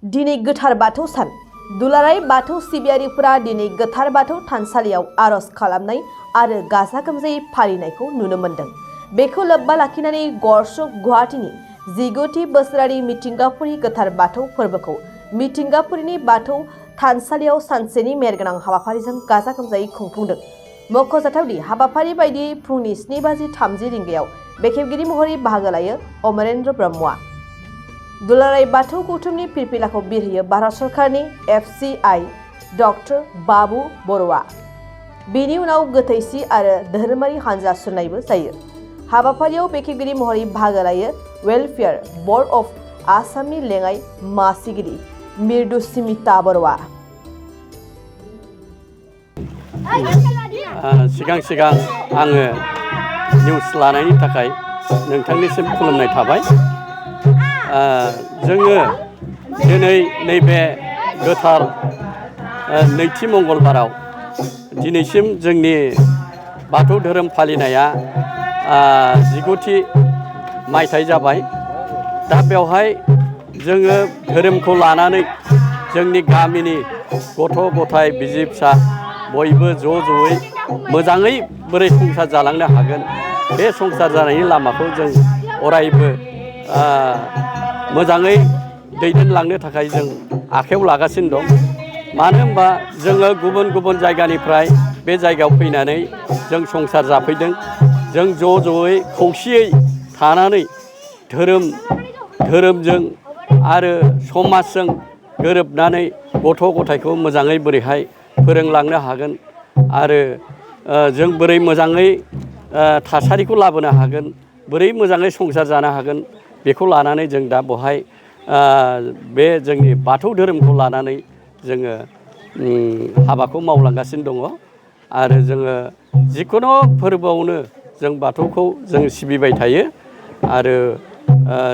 दिनै गोथार बाथौ सान दुलाराय बाथौ सिबियारिफोरा दिनै गोथार बाथौ थानसालियाव आरज खालामनाय आरो गाजा गोमजायै फालिनायखौ नुनो मोन्दों। बेखौ लोब्बा लाखिनानै गरसक गुवाहाटीनि 19थि बोसोरारि मिथिंगाफुरि गोथार बाथौ फोरबोखौ मिथिंगाफुरिनि बाथौ थानसालियाव सानसेनि मेहेरगोनां हाबाफारिजों गाजा गोमजायै खुंफुंदों। मख'जाथावदि हाबाफारि बायदियै फुंनि 7:30 रिंगायाव बेखेवगिरि महरै बाहागो लायो अमरेन्द्र ब्रह्मआ। दुलाराय बाथौ गौथुमनि फिरफिलाखौ बिरहोयो भारत सरकारनि FCI डक्टर बाबु बर'आ। बेनि उनाव गोथैसि आरो धोरोमारि हानजा सुरनायबो जायो। हाबाफारियाव बेखेवगिरि महरै बाहागो लायो वेलफेयार बर्ड अफ आसामनि लेङाइ मासिगिरि मिर्दुस्मिता बर'आ। सिगां आङो निउस लानायनि थाखाय नोंथांनिसिम खुलुमनाय थाबाय। जोङो दिनै नैबे गोथार नैथि मंगलबाराव दिनैसिम जोंनि बाथौ धोरोम फालिनाया 19थि मायथाइ जाबाय। दा बेवहाय जोङो धोरोमखौ लानानै जोंनि गामिनि गथ' गथाय बिसि फिसा बयबो ज'यै मोजाङै बोरै संसार जालांनो हागोन, बे संसार जानायनि लामाखौ जों अरायबो मोजाङै दैदेनलांनो थाखाय जों आखायाव लागासिनो दं। मानो होनबा जोङो गुबुन गुबुन जायगानिफ्राय बे जायगायाव फैनानै जों संसार जाफैदों। जों ज'यै खौसेयै थानानै धोरोमजों आरो समाजजों गोरोबनानै गथ' गथायखौ मोजाङै बोरैहाय फोरोंलांनो हागोन आरो जों बोरै मोजाङै थासारिखौ लाबोनो हागोन, बोरै मोजाङै संसार जानो हागोन, बेखौ लानानै जों दा बहाय बे जोंनि बाथौ धोरोमखौ लानानै जोङो हाबाखौ मावलांगासिनो दङ। आरो जोङो जिखुनु फोरबोआवनो जों बाथौखौ जों सिबिबाय थायो। आरो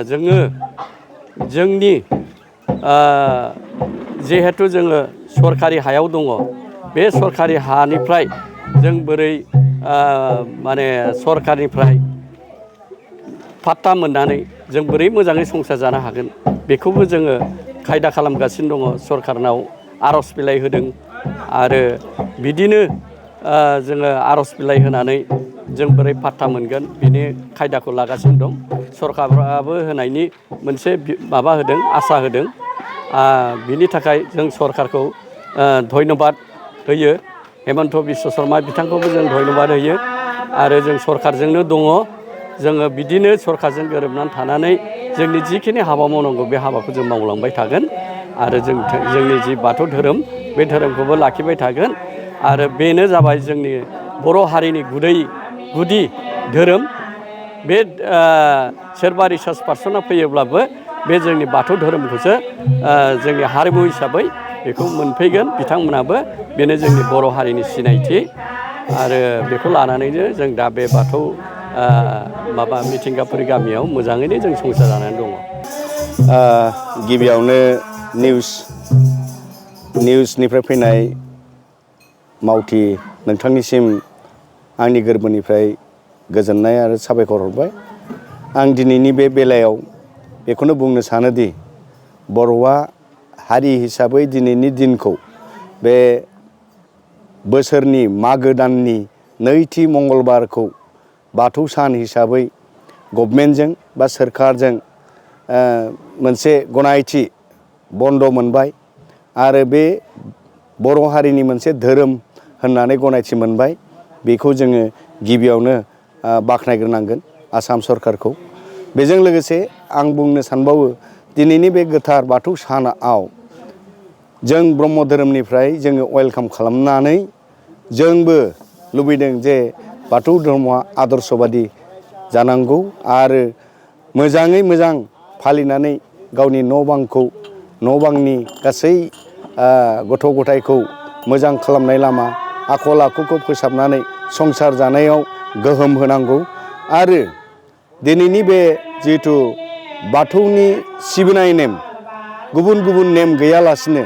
जोङो जोंनि जिहेथु जोङो सरखारि हायाव दङ, बे सरखारि हानिफ्राय जों बोरै सरखारनिफ्राय पाट्टा मोननानै जों बोरै मोजाङै संसार जानो हागोन, बेखौबो जोङो खायदा खालामगासिनो दङ। सरखारनाव आर'ज बिलाइ होदों आरो बिदिनो जोङो आर'ज बिलाइ होनानै जों बोरै पाट्टा मोनगोन बिनि खायदाखौ लागासिनो दं। सरखाराबो होनायनि मोनसे माबा होदों, आसा होदों। बिनि थाखाय जों सरखारखौ धन्यबाद होयो। हेमन्त बिश्व शर्मा बिथांखौबो जों धन्यबाद होयो। आरो जों सरखारजोंनो दङ। जोङो बिदिनो सरखारजों गोरोबनानै थानानै जोंनि जिखिनि हाबा मावनांगौ बे हाबाखौ जों मावलांबाय थागोन। आरो जोंनि जि बाथौ धोरोम बे धोरोमखौबो लाखिबाय थागोन। आरो बेनो जाबाय जोंनि बर' हारिनि गुदि धोरोम। बे सोरबा रिसार्च पार्सना फैयोब्लाबो बे जोंनि बाथौ धोरोमखौसो जोंनि हारिमु हिसाबै बेखौ मोनफैगोन। बिथांमोनाबो बेनो जोंनि बर' हारिनि सिनायथि। आरो बेखौ लानानैनो जों दा बे बाथौ मिथिंगाफुरि गामियाव मोजाङैनो जों संसार जानानै दङ। गिबियावनो निउसनिफ्राय फैनाय मावथि नोंथांनिसिम आंनि गोरबोनिफ्राय गोजोननाय आरो साबायखर हरबाय। आं दिनैनि बे बेलायाव बेखौनो बुंनो सानोदि बर'आ हारि हिसाबै दिनैनि दिनखौ बे बोसोरनि मागो दाननि नैथि मंगलबारखौ बाथौ सान हिसाबै गभमेन्टजों बा सोरखारजों मोनसे गनायथि बन्द मोनबाय। आरो बे बर' हारिनि मोनसे धोरोम होननानै गनायथि मोनबाय। बेखौ जोङो गिबियावनो बाख्नायग्रोनांगोन आसाम सरकारखौ। बेजों लोगोसे आं बुंनो सानबावो, दिनैनि बे गोथार बाथौ सानाव जों ब्रह्म धोरोमनिफ्राय जोङो वेलकाम खालामनानै जोंबो लुबैदों जे बाथौ धर्मआ आदर्शबादि जानांगौ आरो मोजाङै मोजां फालिनानै गावनि न' बांनि गासै गथ' गथायखौ मोजां खालामनाय लामा, आखल आखुखौ फोसाबनानै संसार जानायाव गोहोम होनांगौ। आरो दिनैनि बे जिहेथु बाथौनि सिबिनाय नेम, गुबुन गुबुन नेम गैयालासिनो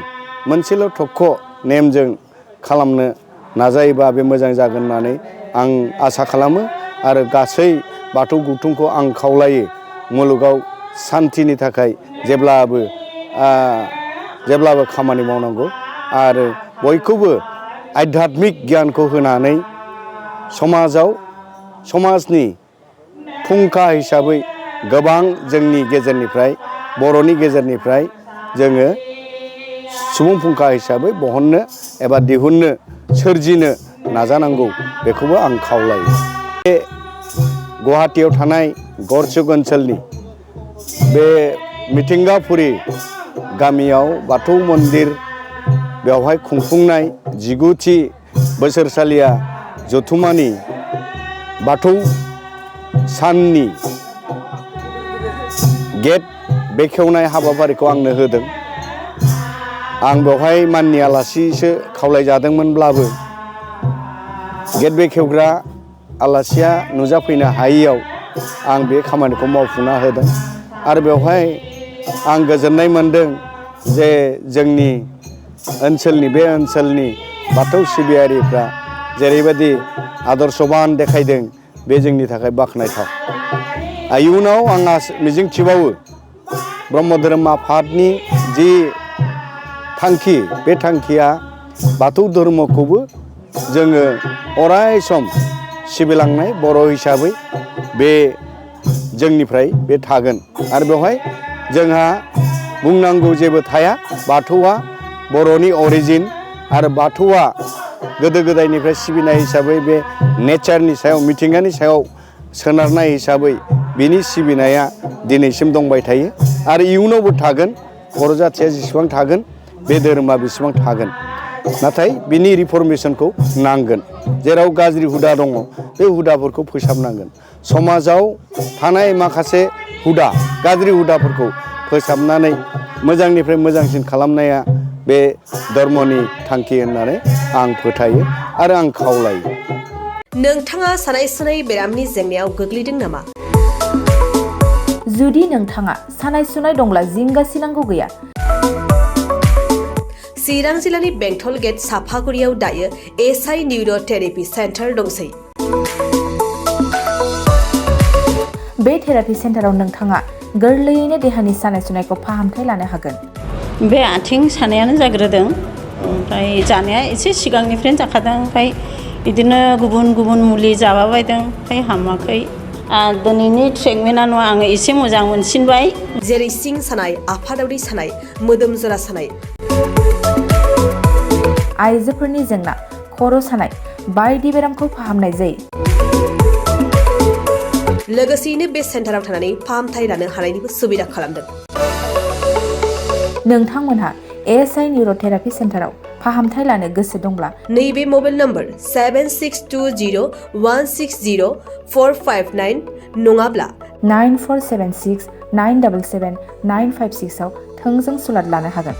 मोनसेल' थख' नेमजों खालामनो नाजायोबा बे मोजां जागोन होननानै आं आसा खालामो। आरो गासै बाथौ गौथुमखौ आं खावलायो मुलुगाव सान्थिनि थाखाय जेब्लाबो जेब्लाबो खामानि मावनांगौ आरो बयखौबो आध्यात्मिक गियानखौ होनानै समाजनि फुंखा हिसाबै गोबां जोंनि गेजेरनिफ्राय बर'नि गेजेरनिफ्राय जोङो सुबुं फुंखा हिसाबै बहननो एबा दिहुननो सोरजिनो नाजानांगौ बेखौबो आं खावलायो। बे गुवाहाटीयाव थानाय गरचुक ओनसोलनि बे मिथिंगापुरी गामियाव बाथौ मन्दिर बेवहाय खुंफुंनाय 19थि बोसोरसालिया जथुम्मानि बाथौ साननि गेट बेखेवनाय हाबाफारिखौ आंनो होदों। आं बेवहाय माननि आलासिसो खावलायजादोंमोनब्लाबो गेट बेखेवग्रा आलासिया नुजाफैनो हायैयाव आं बे खामानिखौ मावफुंना होदों आरो बेवहाय आं गोजोननाय मोनदों जे जोंनि ओनसोलनि बाथौ सिबियारिफ्रा जेरैबायदि आदर्शबान देखायदों बे जोंनि थाखाय बाख्नायथाव। इयुनाव आंहा मिजिंथिबावो ब्रह्म धोरोम आफादनि जि थांखि बे थांखिया बाथौ धर्मखौबो जोङो अराय सम सिबिलांनाय बर' हिसाबै बे जोंनिफ्राय बे थागोन आरो बेवहाय जोंहा बुंनांगौ जेबो थाया। बाथौआ बर'नि अरिजिन आरो बाथौआ गोदो गोदायनिफ्राय सिबिनाय हिसाबै बे नेचारनि सायाव मिथिंगानि सायाव सोनारनाय हिसाबै बिनि सिबिनाया दिनैसिम दंबाय थायो आरो इयुनावबो थागोन। बर' जाथिया जेसेबां थागोन बे धोरोमा बेसेबां थागोन। नाथाय बिनि रिफर्मेसनखौ नांगोन। जेराव गाज्रि हुदा दङ बे हुदाफोरखौ फोसाबनांगोन। समाजाव थानाय माखासे गाज्रि हुदाफोरखौ फोसाबनानै मोजांनिफ्राय मोजांसिन खालामनाया बे धर्मनि थांखि होननानै आं फोथायो आरो आं खावलायो। नोंथाङा सानाय सुनाय बेरामनि जेंनायाव गोग्लैदों नामा? जुदि नोंथाङा सानाय सुनाय दंब्ला जिंगासिनांगौ गैया। चिरां जिल्लानि बेंटल गेट साफागुरियाव दायो एसआइ निउर' थेरापि सेन्टार दंसै। बे थेरापि सेन्टाराव नोंथाङा गोरलैयैनो देहानि सानाय सुनायखौ फाहामथाय लानो हागोन। बे आथिं सानायानो जाग्रोदों, ओमफ्राय जानाया एसे सिगांनिफ्रायनो जाखादों, ओमफ्राय बिदिनो गुबुन मुलि जाबाबायदों, ओमफ्राय हामाखै। दिनैनि ट्रिटमेन्टआ आङो एसे मोजां मोनसिनबाय। जेरै सिं सानाय, आफादावरि सानाय, मोदोम जरा सानाय, आइजोफोरनि जेंना, खर' सानाय बायदि बेरामखौ फाहामनाय जायो। लोगोसेयैनो बे सेन्टाराव थानानै फाहामथाय लानो हानायनिबो सुबिदा खालामदों। नोंथांमोनहा एसआइ निउर' थेरापि सेन्टाराव फाहामथाय लानो गोसो दंब्ला नैबे मबाइल नम्बर 7620160459 नङाब्ला 9476977956 आव थोंजों सुलाद लानो हागोन।